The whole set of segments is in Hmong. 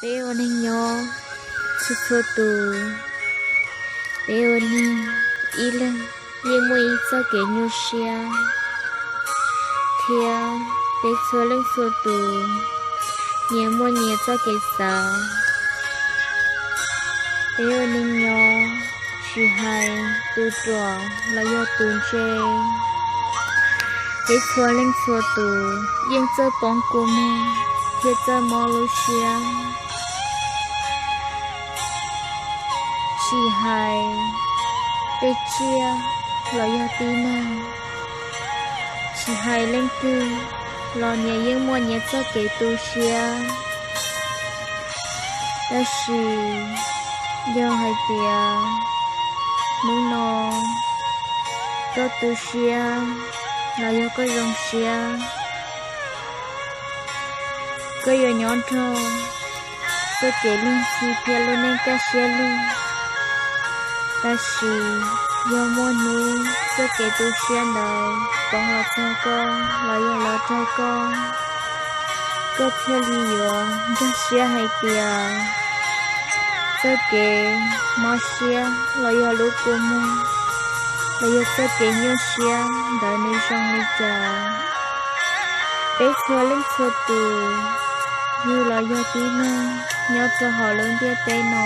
Peb ua neeg nyob txhua txhua tus, peb ua neeg ib leeg yeej muaj ib txoj kev nyuaj siab, thiab peb txhua leej txhua tus nyias muaj nyias txoj kev xav. Peb ua neeg nyob, tsis hais tus ruam los yog tus ntse, peb txhua leej txhua tus yeej txawj poob kua muag thiab txawj mob lub siab. Tsis hais tej tsiaj los yog tib neeg, tsis hais leej twg los nyias yeej muaj nyias txoj kev tu siab. Tab sis yog hais tias hnub no koj tu siab los yog koj zoo siab, koj yuav nyob nrog txoj kev luag ntxhi thiab lub neej kaj siab lug. Tab sis yog muaj hnub txoj kev tu siab ntawd poob los txog koj los yog los raug koj, koj thiaj li yuav nkag siab hais tias txoj kev mob siab los yog lub kua muag los yog txoj kev nyuaj siab ntawd nws zoo li cas. Peb txhua leej txhua tus, yug los yog tib neeg nyob rau hauv lub ntiaj teb no,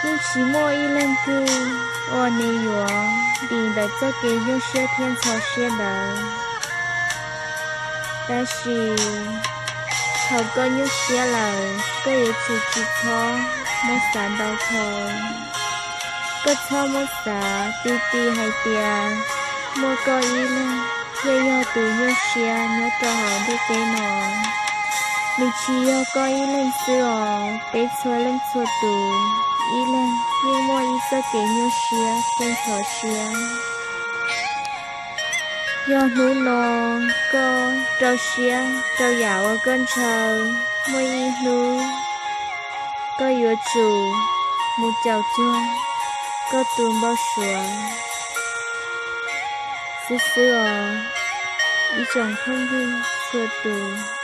yeej tsis muaj ib leeg twg uas nws yuav dim ntawm txoj kev nyuaj siab thiab ntxhov siab ntawd. Tab sis thaum koj nyuaj siab lawm, koj yuav tsum tsis txhob muab xav ntau dhau. Koj txhob muab xav ti ti hais tias muaj koj ib leeg thiaj yog tus nyuaj siab nyob rau hauv ntiaj teb no. Nws tsis yog koj ib leeg xwb os, peb txhua leej txhua tus ib leeg yeej muaj ib txoj kev nyuaj siab thiab ntxhov siab. Yog hnub no koj rau siab rau yam uas koj ntshaw, muaj ib hnub koj yuav tsum mus caum cuag koj tus npau suav xwb xwb os, ib tsoom phooj ywg txhua tus.